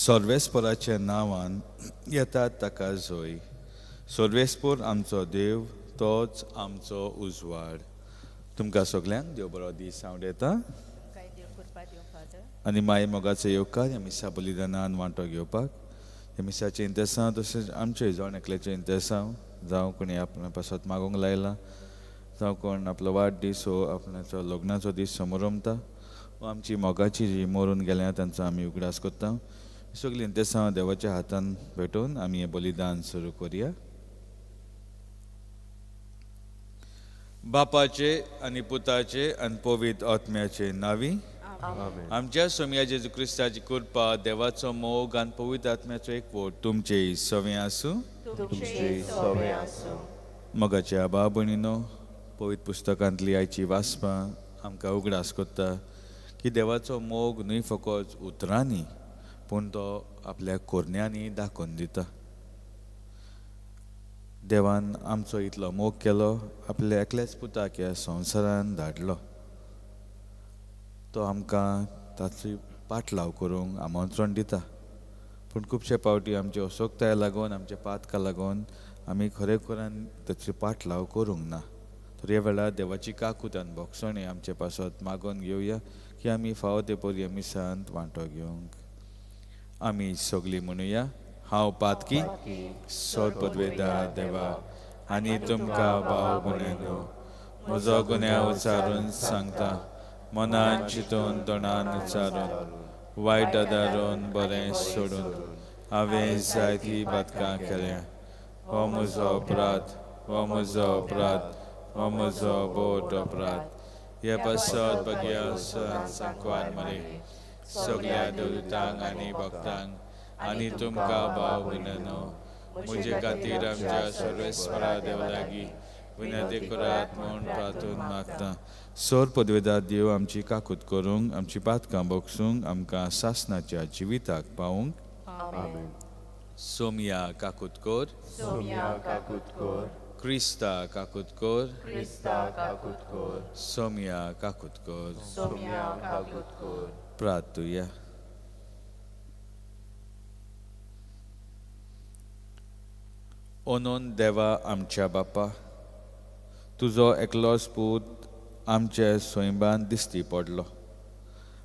सर्वेस्पराच्या नांवान येतात ताका जोय. सर्वेस्पर आमचो देव, तोच आमचो उजवाड. तुमकां सगल्यांक देव बरो दीस आवडटा आनी माई मोगाचो येवकार ह्या मिसा बलिदानान वांटो घेवपाक. ह्या मिसाचें इंतेसांव तशेंच आमचें जण एकल्याचें इंतेसांव, जावं कोणी आपणा पासत मागूंक लायला, जावं कोण आपलो वाडदीस हो आपणाचो लग्नाचो दीस समरमता, वा आमची मोगाची जी मरून गेल्या तांचो आमी उगडास करता. सगळीं इंतेसांव देवाच्या हातान भेटोवन आमी हें बलिदान सुरू करुया. बापाचे आनी पुताचे आनी पवित्र आत्म्याचे नांवी. आमच्या सोमया जेजू क्रिस्ताची कृपा, देवाचो मोग आनी पवित्र आत्म्याचो एकवट तुमचे सवें आसूं. मोगाचे आबा भयणीनो, पवित्र पुस्तकांतली आयची वाचपां आमकां उगडास करता की देवाचो मोग न्हय फकत उतरांनी पूण तो आपल्या कोरण्यांनी दाखोवन दिता. देवान आमचो इतलो मोग केलो, आपल्या एकल्याच पुताक ह्या संवसारान धाडलो. तो आमकां ताची पाटलाव करूंक आमंत्रण दिता, पूण खुबशे पावटी आमचे असोक्ताय लागून, आमच्या पातका लागून आमी खरेखरान ताची पाटलाव करूंक ना. तर ह्या वेळार देवाची काकूत आनी भोगसणी आमचे पासत मागोवन घेवया की आमी फावो ते परी मिसांत वांटो घेवंक. आमी सगळीं म्हणुया, हांव पातकी सोद पदवेदा देवा आनी तुमकां भाव भयणींनो म्हजो गुन्यांव उचारून सांगता, मनान चिंतून तोंडान उच्चारून, वायट आदारून बरें सोडून हांवें जायतीं पातकां केल्या. हो म्हजो अपराध, हो म्हजो अपराध, हो म्हजो बोट अपराध. हे पासत बगया सांकवान मरे सगळ्या देवदूतांक आनी भक्तांक आनी तुमकां भाव भयणींनो म्हजे खातीर आमच्या सर्वेस्परा देवा लागीं विनंती करात म्हूण प्रार्थून मागता. सोर पदवेदार देव आमची काकूत करूंक, आमची पातकां भोगसूंक, आमकां सासनाच्या जिविताक पावूंक. सोमया काकूत कर, क्रिस्ता काकूत कर, सोमया काकूत कर. प्रार्थुया. ओनोन देवा आमच्या बापा, तुजो एकलोच पूत आमच्या स्वयंबान दिश्टी पडलो.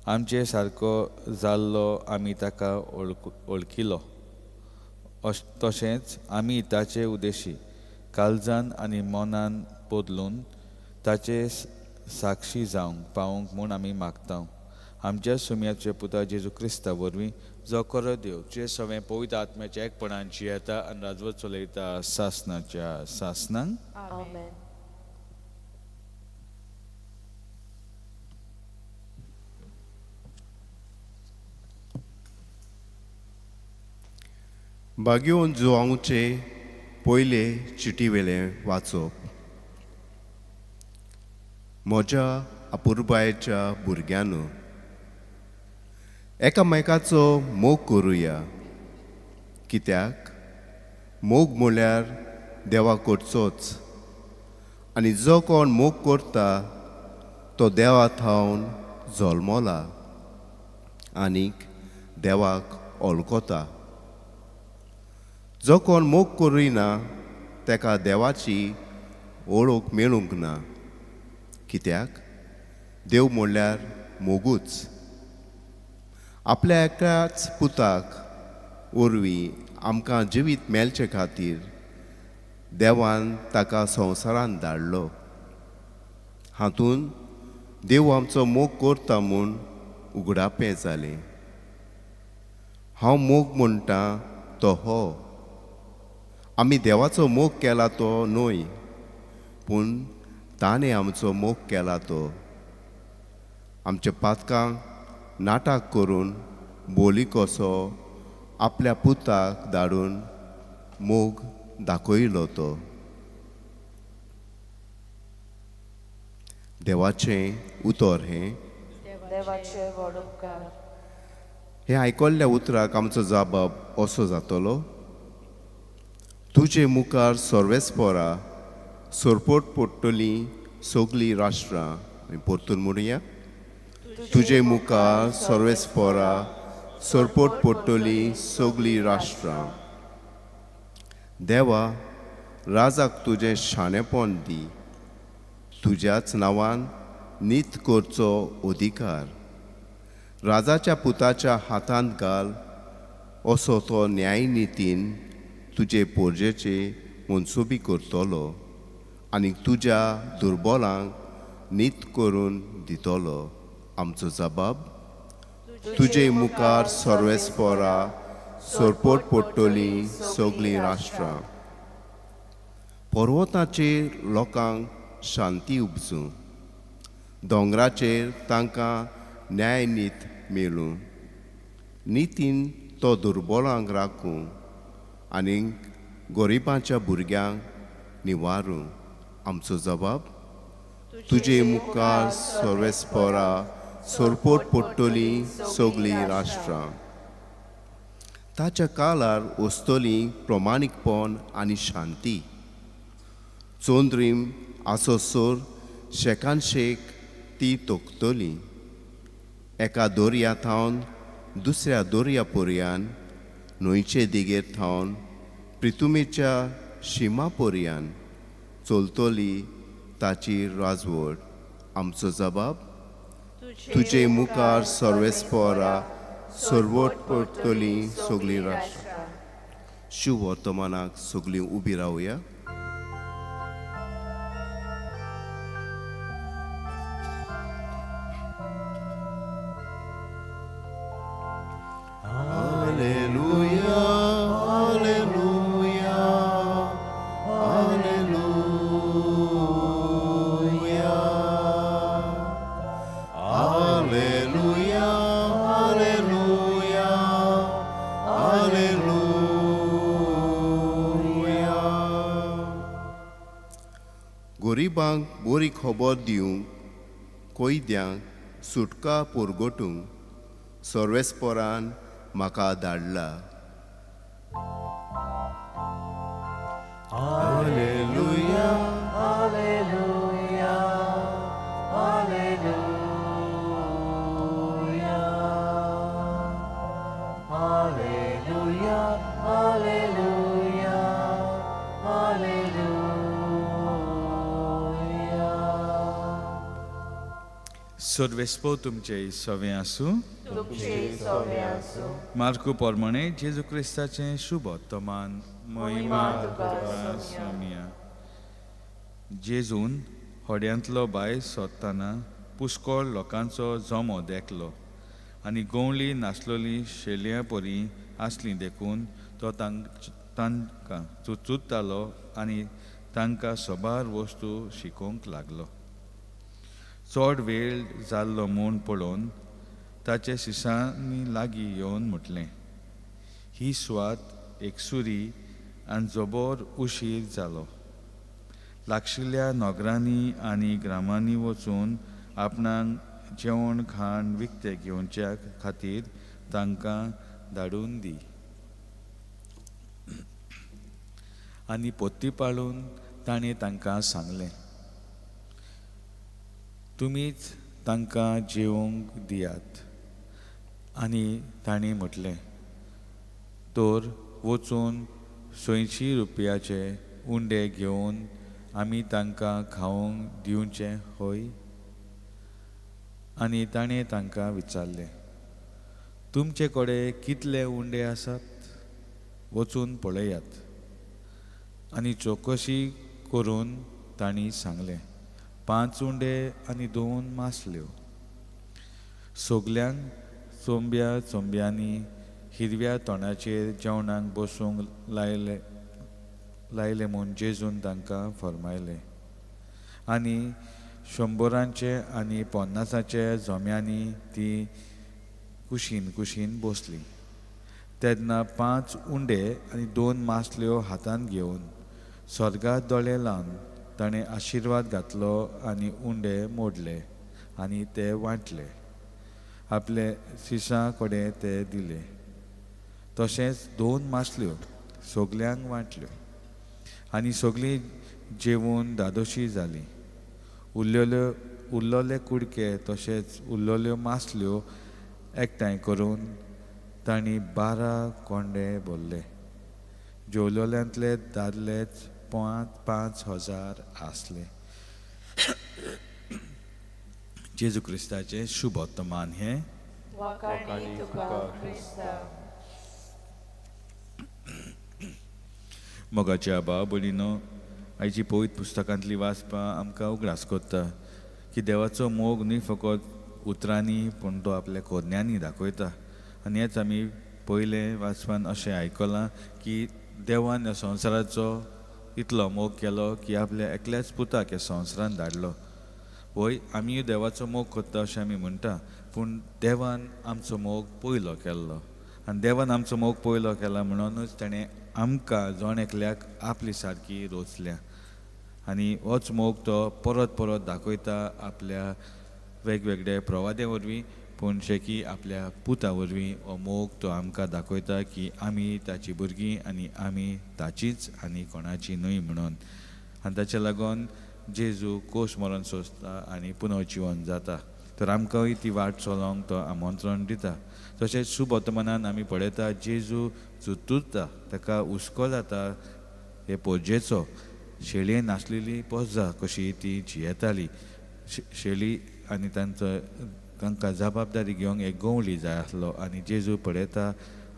आमचे सारको जाल्लो आमी ताका वळखिलो. तशेंच आमी ताचे उदेशी काळजान आनी मनान बदलून ताचे साक्षी जावंक पावूंक म्हूण आमी मागता. आमच्या सुम्याचे पुता जेजू क्रिस्ता वरवीं, जो खरो देव, जे सवें पवित्र आत्म्याच्या एकपणान जियेता आनी राजवट चलयता सासनाच्या सासनांक. बागेवन जुवांवचे पयले चिटीवेलें वाचप. म्हज्या अपुरबायेच्या भुरग्यांनो, एकामेकाचो मोग करुया, कित्याक मोग म्हळ्यार देवा करचोच, आनी जो कोण मोग करता तो देवा थावन जल्मला आनीक देवाक वळखता. जो कोण मोग करिना तेका देवाची वळख मेळूंक ना, कित्याक देव म्हणल्यार मोगूच. आपल्या एकाच पुताक वरवीं आमकां जिवीत मेळचे खातीर देवान ताका संवसारांत धाडलो. हातूंत देव आमचो मोग करता म्हूण उगडापें जालें. हांव मोग म्हणटा तो हो, आमी देवाचो मोग केला तो न्हय, पूण ताणें आमचो मोग केला तो. आमच्या पातकांक नाटक करून बोली कसो आपल्या पुताक धाडून मोग दाखयलो तो. देवाचें उतर हें. देवाचे व्हड उपकार. हे आयकल्ल्या उतराक आमचो जाबाब असो जातलो, तुजे मुखार सर्वेस्परा सरपट पडटलीं सगळीं राष्ट्रां. आमी परतून म्हणुया, तुजे मुखार सर्वेस्परा सरपोट पडटली सगळीं राष्ट्रां. देवा, राजाक तुजें शाणेपण दी, तुज्याच नांवान नीत करचो अधिकार राजाच्या पुताच्या हातांत घाल, असो तो न्यायनितीन तुजे पोरजेचे मनसुबी करतलो आनी तुज्या दुर्बोलांक नीत करून दितलो. आमचो जबाब, तुजे मुखार सर्वेस्पोरा सरपोट पडटली सगळीं राष्ट्रां. पर्वताचेर लोकांक शांती उपजूं, दोंगराचेर तांकां न्यायनीत मेळूं. नितीन तो दुर्बोलांक राखूं आनी गरिबांच्या भुरग्यांक निवारूं. आमचो जबाब, तुजे मुखार सर्वेस्पोरा सरपोट पडटली सगळीं राष्ट्रां. ताच्या काळार वसतली प्रमाणीकपण आनी शांती. चंद्रीम आसोसोर शेकान शेक ती तोखतली. एका दर्या थावन दुसऱ्या दर्या पर्यान, न्हंयचे देगेर थावन प्रितुमेच्या शिमा पर्यान चलतली ताची राजवट. आमचो जबाब, तुजे मुखार सर्वेस्पोरा सरवट पडटली सगळीं राष्ट्रां. शुभ वर्तमानाक सगळीं उबी रावया. Alleluia, Alleluia, Alleluia. Alleluia, Alleluia, Alleluia. गरिबांक बरी खबर दिवंक, कैद्यांक सुटका पुरगोटूंक सर्वेस्पोरान म्हाका धाडला. Alleluia, Alleluia, Alleluia. Alleluia, Alleluia, Alleluia. सर्वेस्पो तुमचे सवें आसूं. तुमचे सवे आसूं. मार्कू प्रमाणे जेजू क्रिस्ताचें शुभ वर्तमान. महिमा तुका स्वामिया. जेजून होड्यांतलो भायर सोदतना पुष्कळ लोकांचो जमो देखलो आनी गवळी नासलोली शेलया परी आसली, देखून तो तांकां चुचुत्तालो आनी तांकां सबार वस्तू शिकोवंक लागलो. चड वेळ जाल्लो म्हूण पळोवन ताचे शिसांनी लागीं येवन म्हटलें, ही सुवात एकसुरी आनी जबर उशीर जालो. लागशिल्ल्या नगरांनी आनी ग्रामांनी वचून आपणाक जेवण खाण विकतें घेवच्या खातीर तांकां धाडून दी. आनी पोत्ती पाळून ताणें तांकां सांगलें, तुमीच तांकां जेवंक दियात. आनी तांणी म्हटलें, तर वचून 100 रुपयाचे उंडे घेवन आमी तांकां खावंक दिवचें हय? आनी ताणें तांकां विचारलें, तुमचे कडेन कितले उंडे आसात? वचून पळयात. आनी चवकशी करून तांणी सांगलें, 5 उंडे आनी 2 मासल्यो. सगल्यांक चोंब्या चोंब्यांनी हिरव्या तोंडाचेर जेवणाक बसूंक लायले म्हूण जेजून तांकां फर्मायलें. आनी 100 आनी 50 जोम्यांनी ती कुशीन कुशीन बसली. तेन्ना 5 उंडे आनी 2 मासल्यो हातांत घेवन स्वर्गात दोळे लावन ताणें आशिर्वाद घातलो आनी उंडे मोडले आनी ते वांटले. आपले शिसां कडेन ते दिले. तशेंच 2 मासल्यो सगल्यांक वांटल्यो आनी सगळीं जेवून धादोशी जालीं. उरलेले कुडके तशेंच उरलेल्यो मासल्यो एकठांय करून तांणी 12 कोंडे भरले. जेवलोल्यांतले दादलेच 5,000 आसले. जेजू क्रिस्ताचें शुभवर्तमान हें. वाखाणी तुका क्रिस्ता. मोगाच्या भाव भयणीनो, आयची पवित्र पुस्तकांतली वाचपां आमकां उगडास करता की देवाचो मोग न्हय फकत उतरांनी पूण तो आपल्या कोरण्यांनी दाखयता. आनी हेच आमी पयलें वाचपान अशें आयकलां की देवान ह्या संवसाराचो इतलो मोग केलो की आपल्या एकल्याच पुताक ह्या संवसारान धाडलो. वय आमीय देवाचो मोग करता अशें आमी म्हणटा, पूण देवान आमचो मोग पयलो केल्लो आनी देवान आमचो मोग पयलो केला म्हणूनच ताणें आमकां जण एकल्याक आपली सारकी रोचल्या. आनी होच मोग तो परत परत दाखयता आपल्या वेगवेगळे प्रवादे वरवीं, पूण शेकी आपल्या पुता वरवीं हो मोग तो आमकां दाखयता की आमी ताची भुरगीं आनी आमी ताचीच आनी कोणाची न्हय म्हणून. आनी ताचे लागून जेजू कोश मरण सोंसता आनी पुनर्जिवन जाता. तर आमकांय ती वाट चलोवंक तो आमंत्रण दिता. तशेंच शुभवर्तमानान आमी पळयता जेजू चुरचुरता, ताका हुस्को जाता हे पोरजेचो. शेळयेन नासलेली पोरजा कशी ती जियेताली. शेळी आनी तांचो तांकां जबाबदारी घेवंक एक गवळी जाय आसलो. आनी जेजू पळयता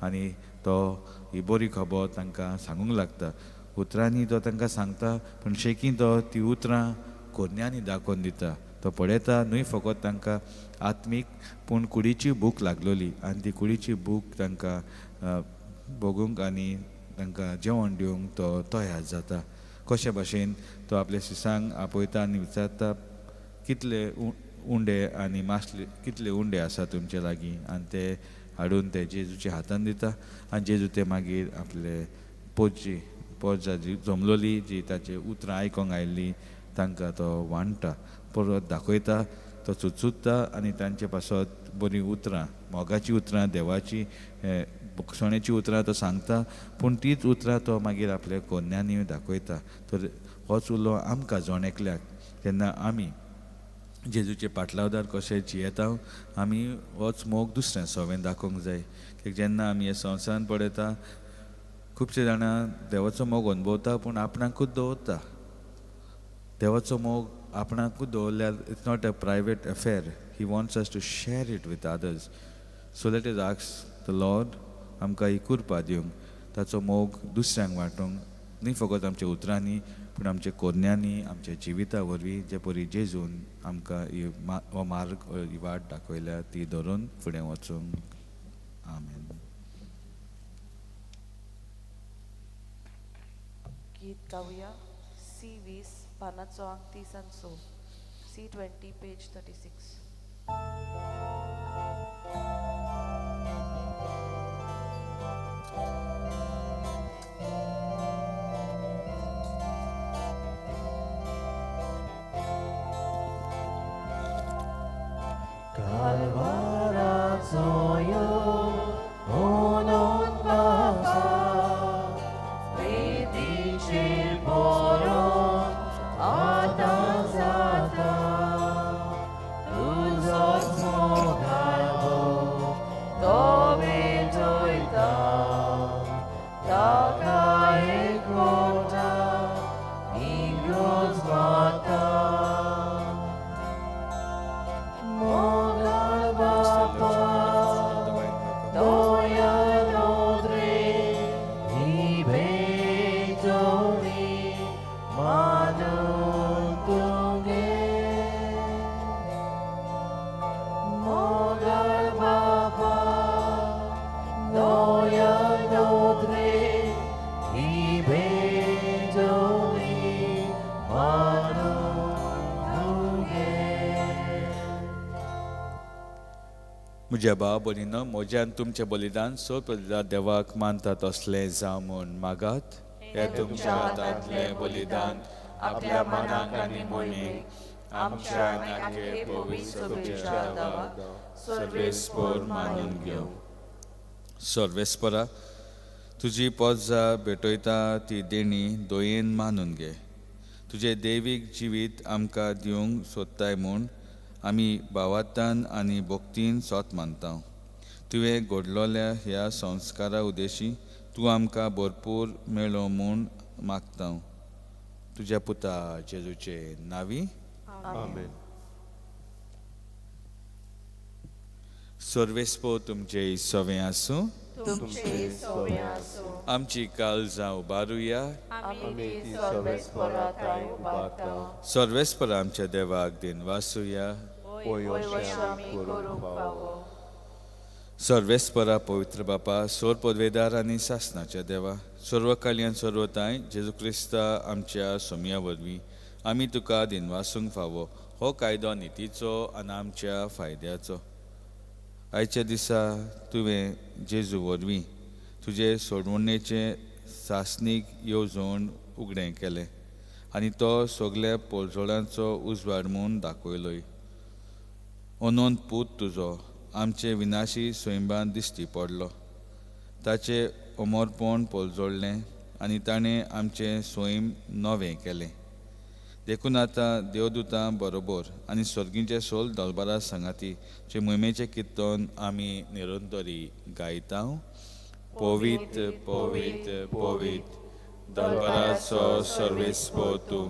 आनी तो ही बरी खबर तांकां सांगूंक लागता. उतरांनी तो तांकां सांगता, पूण शेकी तो ती उतरां कोरण्यांनी दाखोवन दिता. तो पळयता न्हय फकत तांकां आत्मीक पूण कुडीची भूक लागलोली आनी ती कुडीची भूक तांकां भोगूंक आनी तांकां जेवण दिवंक तो तयार जाता. कशे भाशेन तो आपल्या शिसांक आपयता आनी विचारता कितले उंडे आनी मासले कितले उंडे आसा तुमचे लागीं, आनी ते हाडून ते जेजूच्या हातान दिता. आनी जेजू ते मागीर आपले पोरजी पोरजा जी जमलोली जी ताची उतरां आयकोंक आयिल्लीं तांकां तो वांट्टा, परत दाखयता, तो चुचुत्ता आनी तांचे पासत बरीं उतरां, मोगाचीं उतरां, देवाची भोगसणेचीं उतरां तो सांगता, पूण तीच उतरां तो मागीर आपल्या कोन्यांनी दाखयता. तर होच उलो आमकां जण एकल्याक जेन्ना आमी जेजूचे पाटलावदार कशे जियेता आमी होच मोग दुसऱ्या सवेन दाखोवंक जाय. कित्याक जेन्ना आमी हे संवसारान पळयता खुबशे जाणां देवाचो मोग अनुभवता पूण आपणाकूच दवरता. देवाचो मोग आपणाकूच दवरल्यार it's not a private affair. He wants us to share it with others. So let us ask the Lord आमकां ही कृपा दिवंक, ताचो मोग दुसऱ्यांक वांटूंक, न्ही फकत आमच्या उतरांनी पूण आमच्या कोरण्यांनी, आमच्या जिविता वरवीं जे परी जेजून आमकां ही हो मार्ग ही वाट दाखयल्या ती धरून फुडें वचूंक. आमेन. गीत गावया सी 20 पानाचो आंक 30 आनी 6, सी 20 पेज 36. Kalvaraचो यो म्हणून बाबा वेदीचेर बरोवन आतां जाता तुजोच मोगाळ तो भेटयता ताका एकवटा इंग्रोज माता मोगाळ बापा दया नोद्रे ही भेटोणी मानून तुगे मोगाळ बापा दया नोद्रे ही भेटोणी मानून तुगे. म्हज्या भाव भयणीनो, म्हजें आनी तुमचें बलिदान सर्वप्रदा देवाक मानता तसलें जावं म्हूण मागात. हें तुमच्या हातांतलें बलिदान आपल्या मनाक आनी मोहिमेक आमच्या आनी आख्खे पवित्र सभेच्या देवाक सर्वेस्पर मानून घेवं. सर्वेस्परा, तुजी पोजा भेटयता ती देणी दयेन मानून घे. तुजें दैवीक जिवीत आमकां दिवंक सोदताय म्हूण आमी भावार्थान आनी भक्तीन सोत मानता. तुवें घडलोल्या ह्या संस्कारा उदेशी तूं आमकां भरपूर मेळो म्हूण मागता तुज्या पुता जेजूचे नावी. आमेन. सर्वेस्पो तुमचे सवें आसूं. तुमचे सोवे आसूं. आमची काळजां उबारुया. आमी ती सर्वेस्परा ठांय उबारता. सर्वेस्पर आमच्या देवाक दिनवासुया. वय अशें आमी करूंक फावो. सर्वेस्परा पवित्र बापा, सोर पदवेदार आनी सासनाच्या देवा, सर्व कल्याण सर्वताय जेजू क्रिस्ता आमच्या सोमया वरवीं आमी तुका दिनवासूंक फावो. हो कायदो नितीचो आनी आमच्या फायद्याचो. आयच्या दिसा तुवें जेजू वरवीं तुजे सोडवणेचें सासणीक येवजण उगडें केलें आनी तो सगल्या पोलजोळांचो उजवाड म्हूण दाखयलोय. अनंत पूत तुजो आमचे विनाशी स्वयंबान दिश्टी पडलो. ताचें अमरपण पोलजोडलें आनी ताणें आमचें स्वयं नवें केलें. देखून आतां देवदूतां बरोबर आनी सर्गींचे सोल दलबारा सांगाती जे मोहिमेचें किर्तन आमी निरंतरी गायता. पवित्र पवित्र पवित्र दलबाराचो सर्वेस्पो तूं,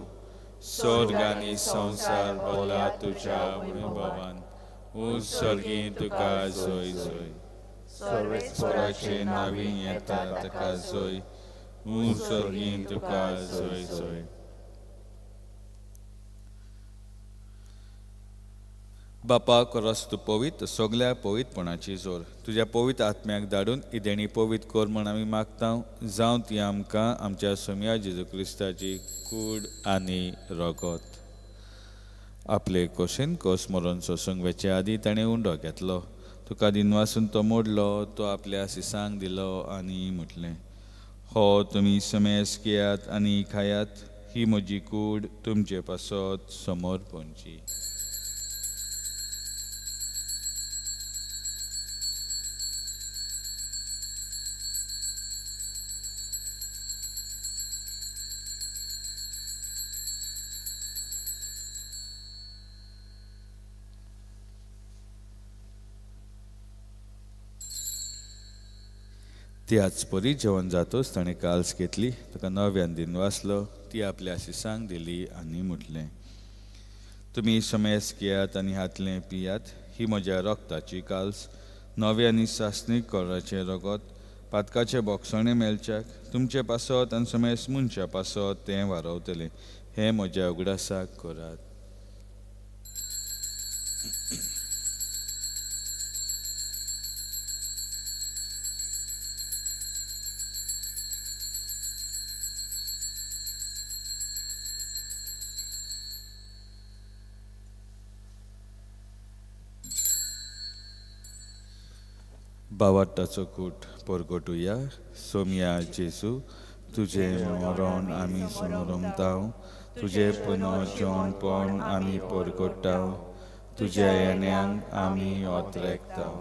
स्वर्ग आनी संवसार भरला तुज्या वैभवान. सर्गी तुका जोय जोय. सर्वेस्पराचे स्वराचे नावी येता ताका जोय. सर्गी तुका जोय जोय. बापा करस तूं पवित्र सगल्या पवित्रपणाची जोर. तुज्या पवित्र आत्म्याक धाडून इदेणी पवित्र कर म्हूण आमी मागता. जावं ती आमकां आमच्या सोमया जेजू क्रिस्ताची कूड आनी रगत. आपले कोशेन कोस मरून सोसूंक वेचे आदीं ताणें उंडो घेतलो. तुका दिनवासून तो मोडलो, तो आपल्या सिसांक दिलो आनी म्हटलें, हो तुमी समेस घेयात आनी खायात, ही म्हजी कूड तुमचे पासत समोर पणची. त्याच परी जेवण जातोच ताणें काल्स घेतली, ताका नव्यान दिनवासलो, ती आपल्या सिसांक दिली आनी म्हटलें, तुमी समेस घेयात आनी हातलें पियात, ही म्हज्या रक्ताची काल्स, नवे आनी सासणीक कोराचें रगत, पातकाचें बोगसणें मेळच्याक तुमचे पासत आनी समेस मनशा पासत तें वारवतलें. हें म्हज्या उगडासाक करात. बावाट्टाचो कूट परगटुया. सोमया जेजू, तुजें मरण आमी समरमताव, तुजें पुनर्जिवणपण आमी परगटाव, तुज्या येण्यांक आमी ओतरेकताव.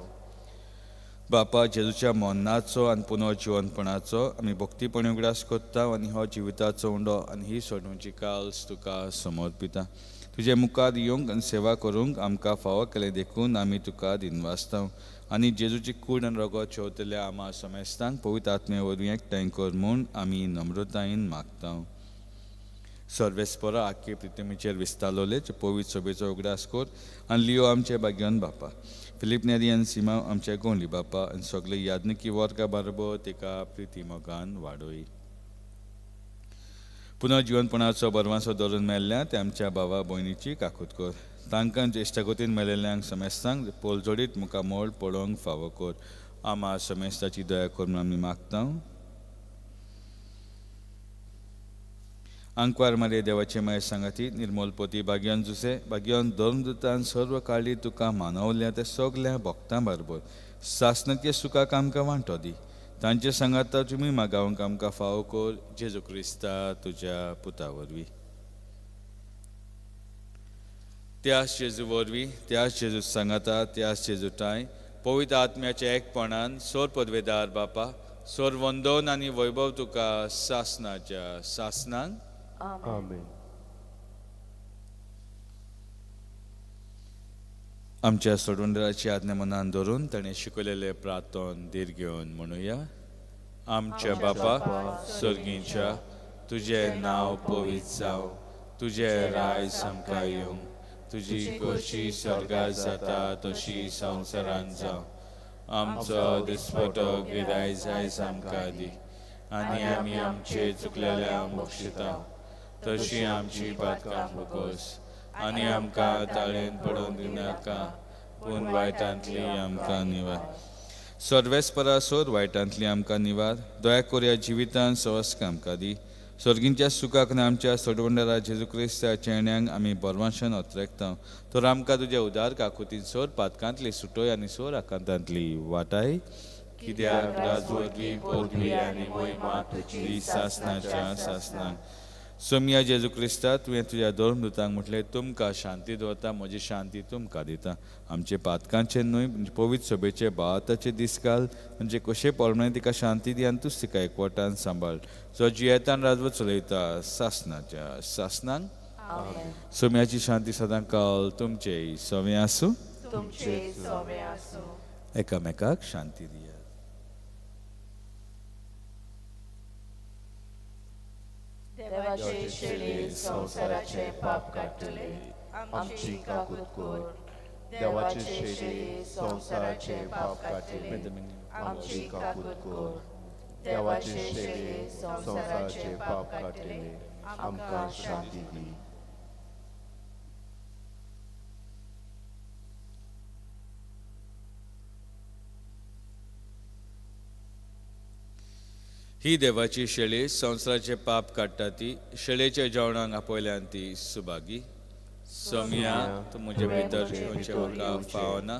बापा, जेजूच्या मरणाचो आनी पुनर्जिवणपणाचो आमी भक्तीपणी उगडास करता आनी हो जिविताचो उंडो आनी ही सोडवची काल्स तुका समर्पिता. तुजे मुखार येवंक आनी सेवा करूंक आमकां फावो केलें देखून आमी तुका दिनवासता. आनी जेजूची कूड आनी रगत शेवतल्या आमा समेस्तांक पवित्र आत्मे वरवीं एकठांय कर म्हूण आमी नम्रतायेन मागता. सर्वेस्परा आख्खे प्रितमीचेर विस्तारलोले पवित्र सभेचो उगडास कर आनी लियो आमचे भाग्यान बापा, फिलीप नेरी आनी सीमा आमचे गोंडली बापा आनी सगळे यादनिकी वर्गा बरोबर तिका प्रिती मोगान वाडोय. पुनः जिवनपणाचो बरवांसो धरून मेल्ल्या ते आमच्या भावा भयणीची काकूत कर. तांकां ज्येश्ठागतीन मेळिल्ल्यांक समेस्तांक पोलजोडीत मुखामोळ पळोवंक फावो कर. आमा समेस्ताची दया कर म्हूण आमी मागता. आंकवार मारे देवाचे माये सांगाती निर्मोलपती भाग्यान जुसे भाग्यान धर्मदूतान सर्व काळी तुका मानवल्या ते सगल्या भक्तां बरोबर सासनाचे सुखाक आमकां वांटो दी. तांचे सांगाता तुमी मागावंक आमकां फावो कर जेजू क्रिस्ता तुज्या पुता वरवीं. त्याच जेजू वरवीं, त्याच जेजू सांगाता, त्याच जेजू ठांय पवित्र आत्म्याच्या एकपणान सोर पदवेदार बापा, सोर वंदन आनी वैभव तुका सासनाच्या सासनांक. आमेन. आमच्या सोडवणदाराची आज्ञा मनान धरून ताणें शिकयलेलें प्रार्थन धीर घेवन म्हणुया. आमच्या बापा सर्गींच्या, तुजें नांव पवित्र जावं, तुजें राज आमकां येवं, तुजी खोशी स्वर्गात जाता तशी संवसारांत जावं. आमचो दिसपटो गिरायज आयज आमकां दी आनी आमी आमचे चुकलेल्यांक बक्षिता तशी आमची पातकां फुकोस आनी आमकां ताळेन पडोवन दिनाका, पूण वायटांतली आमकां निवार. सर्वेस्परा सोद वायटांतली आमकां निवार. दया कोरया जिवितान सवस्क आमकां दी. सर्गींच्या सुखाक आनी आमच्या सोडवणदारा जेजू क्रिस्ताच्या येण्यांक आमी बरवांशान अत्रेकता. तर आमकां तुज्या उदार काकुतीन सोर पातकांतली सुटोय आनी सोर आकांतांतली वाटाय. कित्याक राजवरवी पदवी आनी मोहिमा तुजी सासनाच्या सासनाक. सोमया जेजू क्रिस्ता, तुवें तुज्या धर्मदूतांक म्हटलें, तुमकां शांती दवरता, म्हजी शांती तुमकां दिता. आमचे पातकांचे न्हय पवित्र सभेचे भावाताचे दीस घाल, म्हणजे कशें प्रमाणे तिका शांती दी आनी तूच तिका एकवटान सांबाळ, जो जियेतान राजवट चलयता सासनाच्या सासनाक. सोम्याची शांती सदां काल तुमचे सवे आसूं. तुमचे सोमे आसूं. एकामेकाक शांती दियात. देवाचे शेळी संवसाराचे पाप काडटले, आमची काकूत कर. देवाचे शेळी संवसाराचे पाप काडटले, आमची काकूत कर. देवाचे शेळी संवसाराचे पाप काडटले, आमकां शांती दी. ही देवाची शेळी संवसाराचे पाप काडटा ती शेळेच्या जेवणाक आपयल्यान ती सुभागी. सोम्या, तूं म्हजे भितर येवचें म्हाका फावना,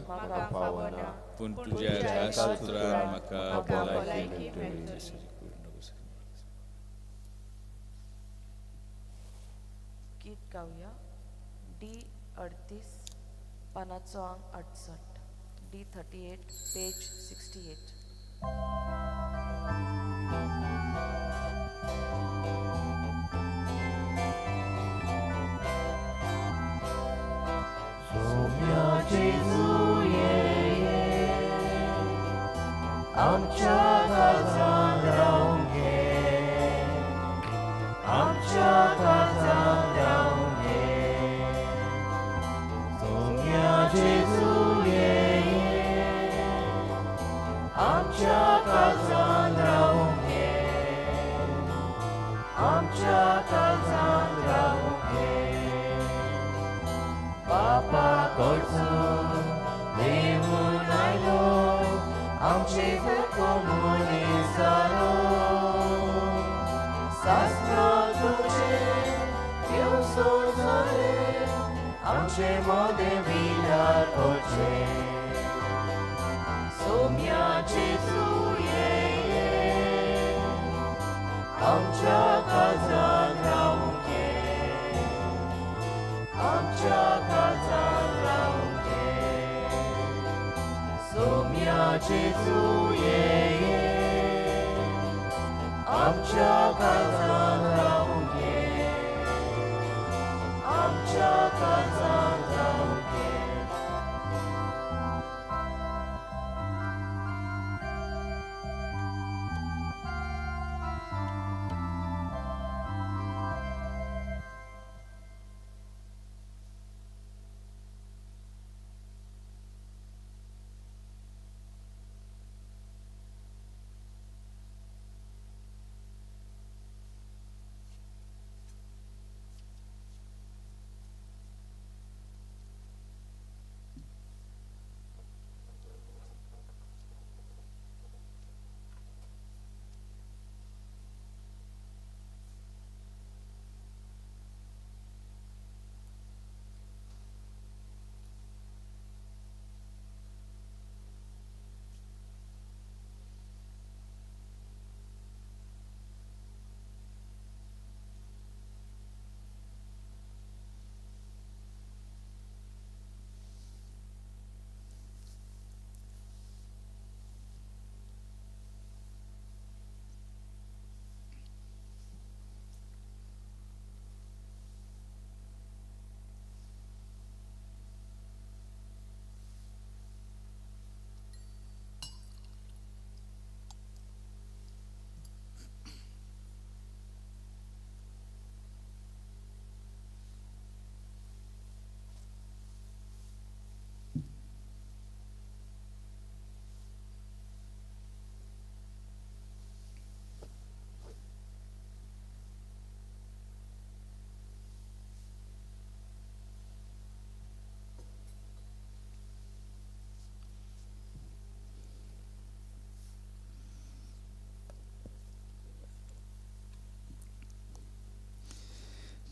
पूण तुज्या एका सुत्रान म्हाका भलायकी मेळटली. गीत गावया डी 38 पानाचो आंक 68, D 38 page 68. सोम्या जेजू ये, आमच्या काळजांत रावूंक ये, आमच्या काळजांत रावूंक ये. सोम्या जेजू ये, आमच्या काळजांत रावूंक ये, आमच्या काळजांत रावूंक ये. बापा कडसून देवून आयलो, आमचे मनीस जालो. सासना तुजे देवसोड जाले, आमचे मदें विचार करचे. सोम्या जेजू ये, आमच्या काळजांत रावूंक ये, आमच्या काळजांत रावूंक ये. सोम्या जेजू ये, आमच्या काळजांत रावूंक ये, आमच्या काळजांत रावूंक ये.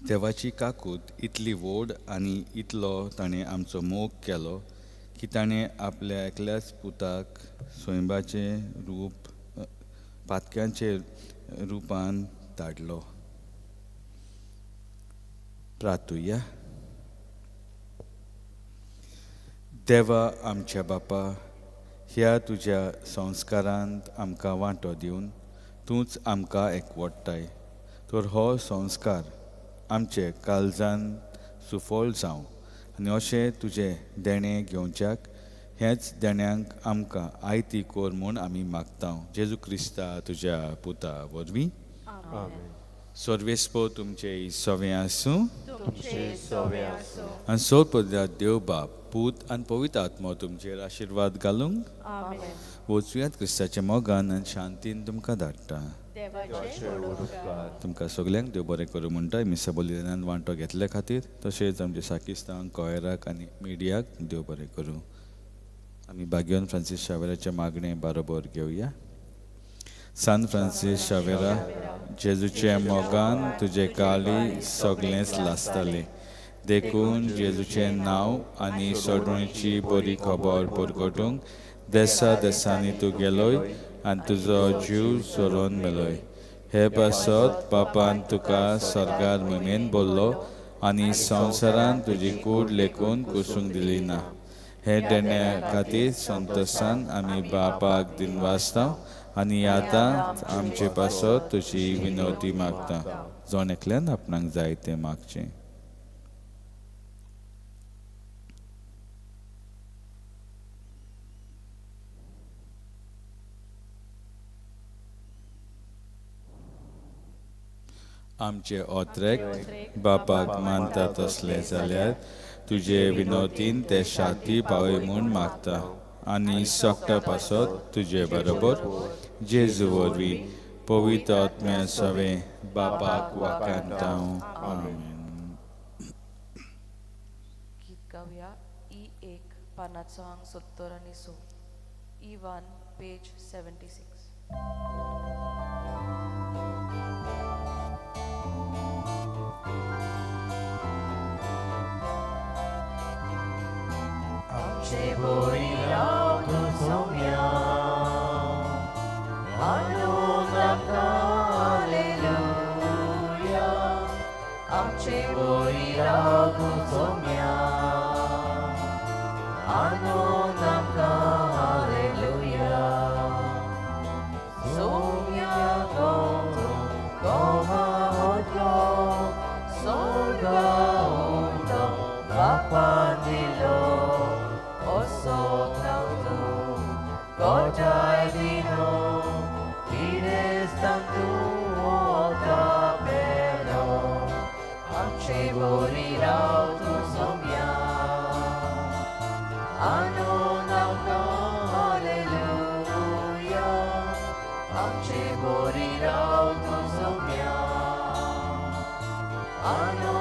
देवाची काकूत इतली व्हड आनी इतलो ताणें आमचो मोग केलो की ताणें आपल्या एकल्याच पुताक स्वयंबाचें रूप पातक्यांचे रुपान धाडलो. प्रातुया. देवा आमच्या बापा, ह्या तुज्या संस्कारांत आमकां वांटो दिवन तूंच आमकां एकवटाय, तर हो संस्कार आमचे काळजान सुफळ जावं आनी अशें तुजें देणें घेवच्याक हेंच देण्यांक आमकां आयती कोर म्हूण आमी मागता जेजू क्रिस्ता तुज्या पुता वरवीं. सर्वेस्पो तुमचे सवें आसूं आनी सोद देव बाप पूत आनी पवित्र आत्मो तुमचेर आशिर्वाद घालूंक. वचुयात क्रिस्ताच्या मोगान आनी शांतीन तुमकां धाडटा. तुमकां सगल्यांक देव बरें करूं म्हणटा. मिसा बलिदानान वांटो घेतले खातीर तशेंच आमच्या साकिस्तान कोयराक आनी मिडियाक देव बरें करूं. आमी बागियोन फ्रांसीस शावेराचें मागणें बारोबर घेवया. सान फ्रांसीस शावेरा, जेजूच्या मोगान तुजे काळी सगळेंच लासतालें, देखून जेजूचें नांव आनी सोडवणीची बरी खबर परगटूंक देसा देसांनी तूं गेलोय आनी तुजो जीव सोरोवन मेलोय. हे पासत बापान तुका सर्गार मोमेन बोल्लो आनी संवसारान तुजी कूड लेखून कुसूंक दिली ना. हे देण्या खातीर संतोसान आमी बापाक दिनवासता आनी आतां आमचे पासत तुजी विनवती मागता. जण एकल्यान आपणाक जाय तें मागचें. आमचे ओत्रेक बापाक मानता तसले जाल्यार तुजे विनोतीन ते शाती पावय म्हूण मागता आनी सगटा पासत तुजे बरोबर जेजू वरवीं पवित्र आत्म्या सवें बापाक वाखाणता. आमेन. गीत गावया ई 1 पानाचो आंक 70 आनी 6, E1 page 76. आमचे बोरी राव तूं सोम्या आणून आमकां हालेलुया. आमचे बोरी राव तूं सोम्या आणून आमकां हालेलुया. सोम्या गो गोमा होतलो स्वर्गा उंटो बापान दिलो असो तूं गोजाय दिलो पिडेस्तांक तूं वता पेलो. आमचे बोरी राव तूं सोम्या आणून आमकां हालेलुया. आमचे बोरी राव तूं सोम्या आणून